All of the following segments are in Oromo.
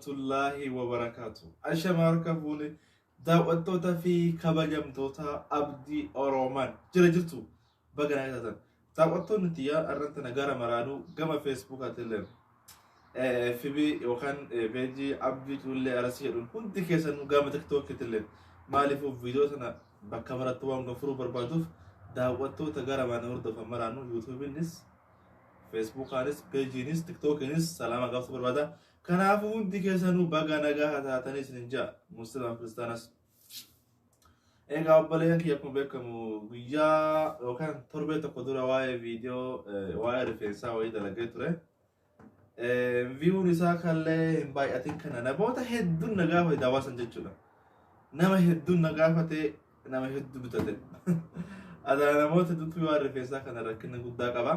warahmatullaahi wabarakaatu. Ashama harka fuune daawwattoota fi kabajamtoota Abdii Oroomaan jira jirtu baga nagaa taatan. Daawwattoonni tiyyaa arran tana gara maraanuu gama Feesbuukaatillee FB yookaan peejii Abdii Culullee Arsii jedhuun hundi keessanuu gama Tiktookiitillee maaliifuu viidiyoo sana bakka maratti waan gafuruu barbaaduuf daawwattoota gara mana hordofan maraanuu yuutuubiinis Feesbuukaanis, peejiinis, tiktookiinis salaama gaafachuu barbaada. Kanaafuu hundi keessanuu baga nagaa taatanii isinin ja'a. Musliimaa kiristaanas. Egaa obboleeyyan kiyya akkuma beekamu guyyaa yookaan torbee tokko dura waa'ee viidiyoo waa'ee rifeensaa wayii dalagee ture. Viyuun isaa kallee hin baay'atin kana namoota hedduun na gaafate daawwaa san jechuudha. Nama hedduun na gaafate nama hedduu bitate. Adaa namoota hedduutu waan rifeensaa kana rakkina guddaa qaba.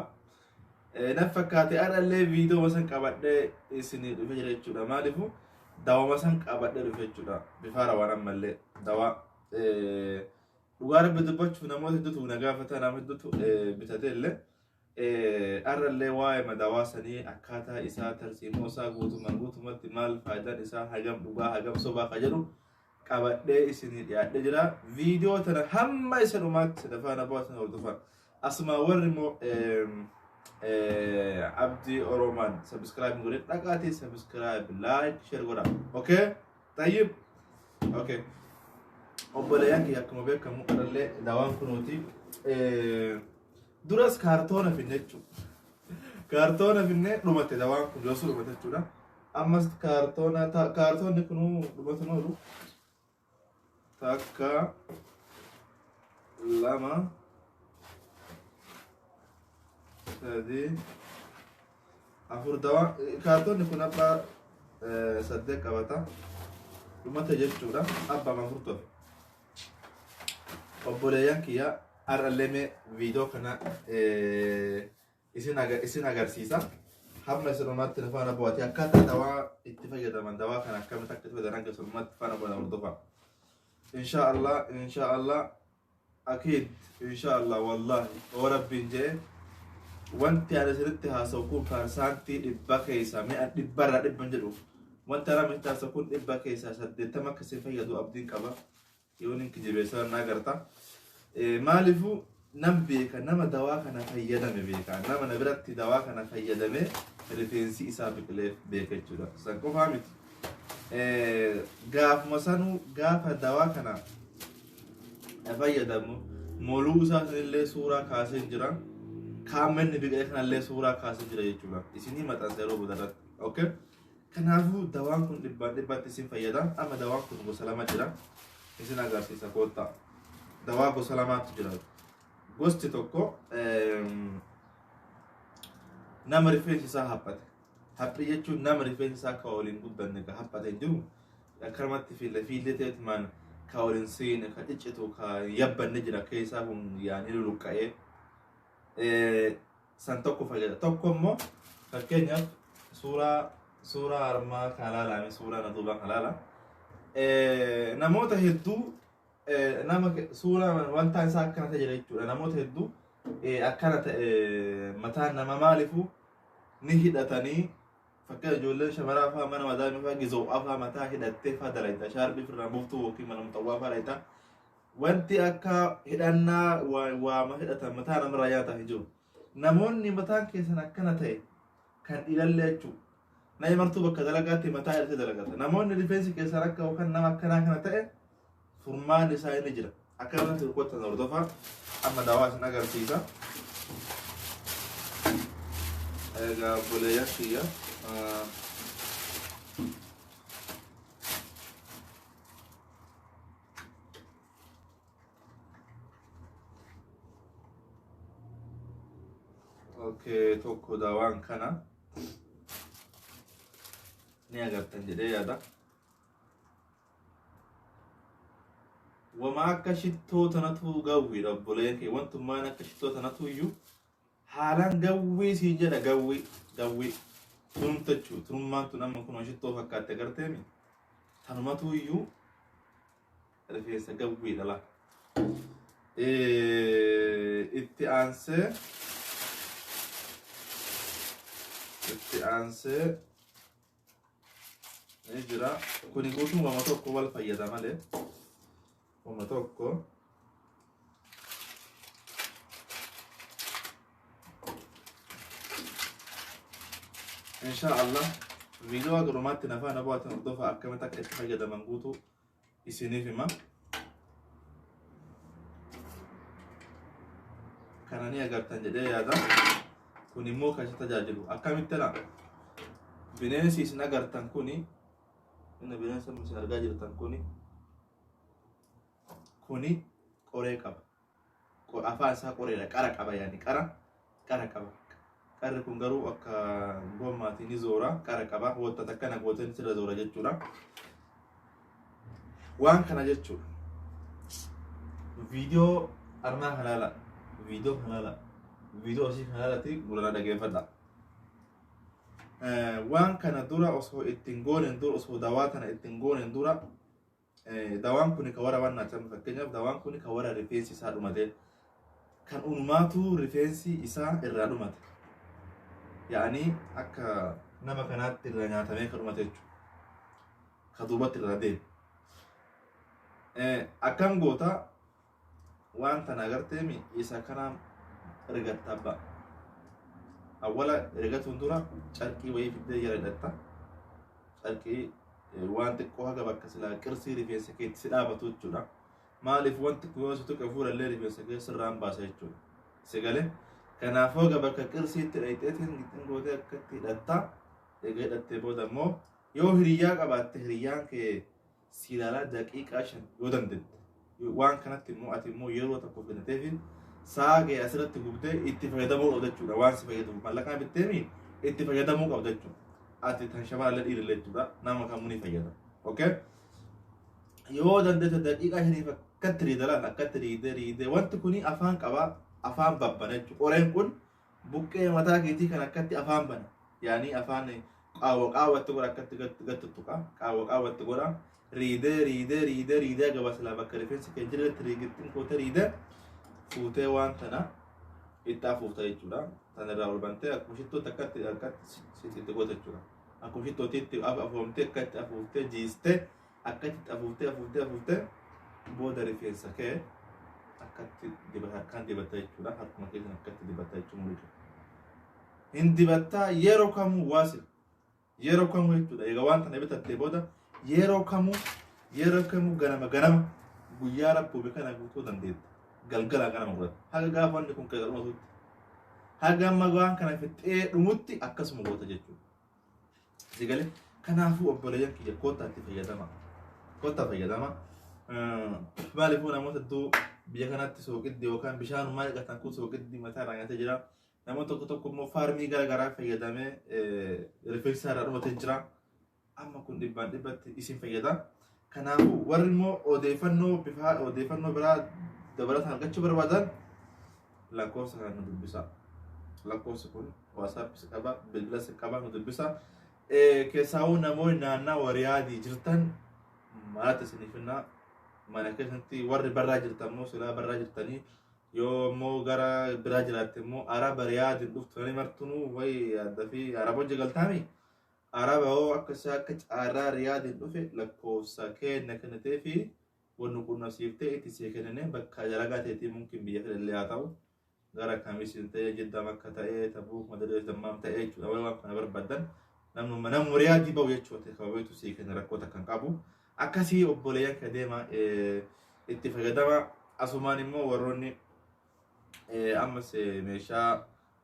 Na fakkaate har'allee viidiyoo san qabadhee isinii dhufe jira jechuudha. Maaliifuu dawama san qabadhee dhufe jechuudha. Bifa harawaan ammallee dawaa. Dhugaa rabbi dubbachuuf namoota hedduutu na gaafata nama hedduutu bitate illee. Har'allee waa'ee madawaa sanii akkaataa isaa tarsiimoo isaa guutumaan guutumatti maal faayidaan isaa hagam dhugaa hagam sobaa ka jedhu qabadhee isinii dhiyaadhee jira. Viidiyoo tana hamma isa dhumaatti na faana bu'aa sana hordofaa. Asuma warri immoo Abdii Oromaan sabiskiraayib godhe dhaqaatii sabiskiraayib laayik sheer godha. Okay? Tayyib. Okay. Obboleeyyan kiyya akkuma beekamu har'allee dawaan kunuuti. Duras kaartoona finne jechuudha. Kaartoona finne dhumate dawaan kun yoosuu dhumate jechuudha. Ammas kaartoona kaartoonni kunuu dhumatu oolu. Takka lama sadii afur dawaa kaartoonni kun abbaa saddeet qabata. Dhumate jechuudha. Abbaa afur tofe. Obboleeyyan kiyya har'allee mee viidiyoo kana isin agarsiisa. Hamma isin dhumaatti na faana bu'aati. Akkaataa dawaa itti fayyadaman dawaa kana akkamitti akka itti fayyadaman hanga isin dhumaatti faana bu'aa hordofaa. Insha Allah insha Allah akiid insha Allah wallaahi oo rabbiin jee wanti ani isinitti haasa'u kun parsaantii dhibba keessaa mi'a dhibbarraa dhibban jedhu wanti ani isinitti haasa'u kun dhibba keessaa saddeettama akka isin fayyadu abdiin qaba. Yoon hin kijibee sana na agarta. Maaliifuu nan beeka nama dawaa kana fayyadame beeka. Nama na biratti dawaa kana fayyadame rifeensi isaa biqileef beeka jechuudha. San qofaa miti. Gaafuma sanuu gaafa dawaa kana fayyadamu moluu isaa sanillee suuraa kaasee jira. Qaama inni biqilee kanallee suuraa kaasee jira jechuudha. Isinii maxxansa yeroo booda irratti. Okay? Kanaafuu dawaan kun dhibbaan dhibbatti isin fayyada. Amma dawaan kun gosa lama jira. Isin agarsiisa koottaa. Dawaa gosa lamaatu jira. Gosti tokko nama rifeensi isaa haphate. Haphii jechuun nama rifeensi isaa akka waliin guddanne ka haphate hin jiru. Akkanumatti fiille fiillee ta'etumaan ka waliin seene ka ciccitu ka yabbanne jira keessaa kun yaanii luluqqa'ee. San tokko fayyada. Tokko immoo fakkeenyaaf suuraa suuraa harmaa kan ilaalaame suuraa na duubaa kan ilaala. Namoota hedduu nama suuraa wanta isaa akkana ta'e jira jechuudha. Namoota hedduu akkana ta'e mataan nama maaliifuu ni hidhatanii fakkeenya ijoolleen shamaraa fa'aa mana madaamii fa'aa gizoo'aa fa'aa mataa hidhattee fa'aa dalayta shaarbii firraan buuftuu yookiin mana mutawwaa fa'aa dalayta. Wanti akka hidhannaa waama hidhatan mataa namarraa nyaataa hin jiru. Namoonni mataan keessan akkana ta'e kan dhiirallee jechuudha. Namni martuu bakka dalagaatti mataa hidhatee dalagata. Namoonni rifeensi keessan akka yookaan nama akkanaa kana ta'e furmaanni isaa inni jira. Akka kanatti kottan hordofaa. Amma dawaa isin agarsiisa. Egaa obboleeyyan kiyya. Okay, tokko dawaan kana ni agartan jedhee yaada. Wama akka shittoo tanatu gawwiidha obboleen kee wantummaan akka shittoo tanatu iyyuu haalaan gawwii siin jedha gawwii gawwii tunumta jechuudha tunummaan tun amma kunoo shittoo fakkaatte agarteemi tanumatu iyyuu rifeensa gawwiidha laa. Itti aansee itti aansee Ni jira. Kuni guutuun wama tokko wal fayyada malee. Wama tokko. Insha Allah viidiyoo haga dhumaatti na faana bu'aatan hordofaa akkamitti akka itti fayyadaman guutuu isiniif hima. Kana ni agartan jedhee yaada. Kun immoo kan isa tajaajilu akkamitti laa bineensi isin agartan kuni inni bineensa isin argaa jirtan kuni kuni qoree qaba. Afaan isaa qoreedha qara qaba yaani qara qara qaba. Qarri kun garuu akka gommaatiin ni zoora qara qaba wanta takkana gooteen sirra zoora jechuudha. Waan kana jechuudha. Viidiyoo armaa kana laala. Viidiyoo kana laala. Viidiyoo asii kana laalati gurra dhageeffadha. Waan kana dura osoo ittiin gooneen dura osoo dawaa tana ittiin gooneen dura dawaan kun ka warra waan naachan fakkeenyaaf dawaan kun ka warra rifeensi isaa dhumate kan unumaatu rifeensi isaa irraa dhumate. Yaa'anii akka nama kanaatti irraa nyaatamee kan dhumate jechuudha. Ka duubatti irraa deeme. Akkam goota waan tana agarteemi isa kana rigatta abbaa. Awwala rigatuun dura carqii wayii fiddee jala hidhatta. Carqii waan xiqqoo haga bakka silaa qirsii rifeensa keetti si dhaabatu jechuudha. Maaliif wanti kun yoo si tuqe fuulallee rifeensa kee sirraan baasa jechuudha. Si galee kanaafuu haga bakka qirsiitti dhayxeetiin gixxin gootee akkatti hidhatta. Egaa hidhattee booda immoo yoo hiriyyaa qabaatte hiriyyaan kee si ilaalaa daqiiqaa 5 yoo dandeette. Waan kanatti immoo ati immoo yeroo tokko kennateefi sa'a kee asirratti gubdee itti fayyadamuu qabda jechuudha. Waan si fayyadu mallaqaa bitteemi itti fayyadamuu qabda jechuudha. Ati tan shamarallee dhiirallee jechuudha. Nama kamuu ni fayyada. Okay? Yoo dandeette daqiiqaa 5 akkatti riidalaan akkatti riidee riidee wanti kuni afaan qabaa afaan babbana jechuudha. Qoreen kun buqqee mataa keetii kan akkatti afaan bana. Yaani afaan qaawwa qaawwatti godha akkatti gad tuttuqa. Qaawwa qaawwatti godha. Riidee riidee riidee riidee gaba silaa bakka rifeensi kee jiretti riigittiin kootee riidee fuutee waan tana itti afuufta jechuudha. Tan irraa ol bantee akkuma shittootti akkatti akkatti itti goota jechuudha. Akkuma shittootti itti afuufamtee akkatti afuuftee jiistee akkatti itti afuuftee afuuftee afuuftee booda rifeensa kee akkatti dibata harkaan dibatta jechuudha. Harkuma keessan akkatti dibatta jechuudha mul'isa. Hin dibattaa yeroo kamuu waasil yeroo kamuu jechuudha. Egaa waan tana bitattee booda yeroo kamuu yeroo kamuu ganama ganama guyyaa rabbuube kana guutuu dandeetta. Galgala ganama godhata. Haga gaafa wanni kun keessa dhumatutti. Haga amma waan kana fixee dhumutti akkasuma goota jechuudha. Si galee kanaafuu obboleeyyan kiyya koottaa itti fayyadama. Koottaa fayyadama. Maaliifuu namoota hedduu biyya kanatti sooqiddi yookaan bishaanumaa dhiqatan kun sooqiddi mataa irraa nyaatee jira. Namoota tokko tokko immoo faarmii gara garaa fayyadamee rifeensa irraa dhumatee jira. Amma kun dhibbaan dhibbatti isin fayyada. Kanaafuu warri immoo odeeffannoo bifa odeeffannoo biraa dabalataan argachuu barbaadan lakkoofsa kana nu dubbisa. Lakkoofsi kun WhatsApp si qaba, bilbila si qaba nu dubbisa. Keessaawuu namoonni naannawaa Riyaadii jirtan maalatti isiniif hinnaa mana keessatti warri barraa jirtan immoo silaa barraa jirtanii yoo immoo gara biraa jiraatte immoo araba Riyaadiin dhuftu nani martunuu wayi adda fi araba hojii galtaami. Araba hoo akka isaa akka caarraa Riyaadiin dhufe lakkoofsa kenna kennitee fi wanni qunnamsiiftee itti sii kennine bakka dalagaa teetii mumkin biyya fedhallee haa ta'u gara kamis hin ta'e Jiddaa Makka ta'e Tabuuk Madarees Dammaam ta'e jechuudha waan kana barbaadan namnuma namuma Riyaadii bahu jechuudha kababeetu sii kenna rakkoo takka hin qabu akkasii obboleeyyan ka deema itti fayyadama asumaan immoo warroonni ammas meeshaa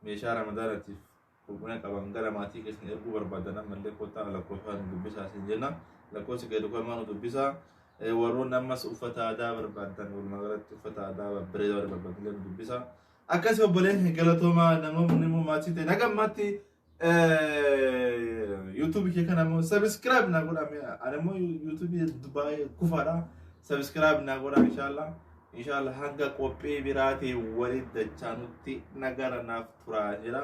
meeshaa ramadaanatiif qulqullina qaban gara maatii keessan erguu barbaadan ammallee kottaa lakkoofsa nu dubbisaa isin jenna lakkoofsi gadi komaa nu dubbisaa warroonni ammas uffata aadaa barbaadan walumaa galatti uffata aadaa babbareedaa warri barbaadan illee nu dubbisaa akkasii obboleen galatoomaa namoonni immoo maatii ta'e naga ammaatti yuutuubii kee kana immoo sabiskiraayib naa godhaa ani immoo yuutuubii baay'ee kufaadha sabiskiraayib naa godhaa inshaallah inshaallah hanga qophii biraatiin walitti dachaanutti nagara naaf turaa jira.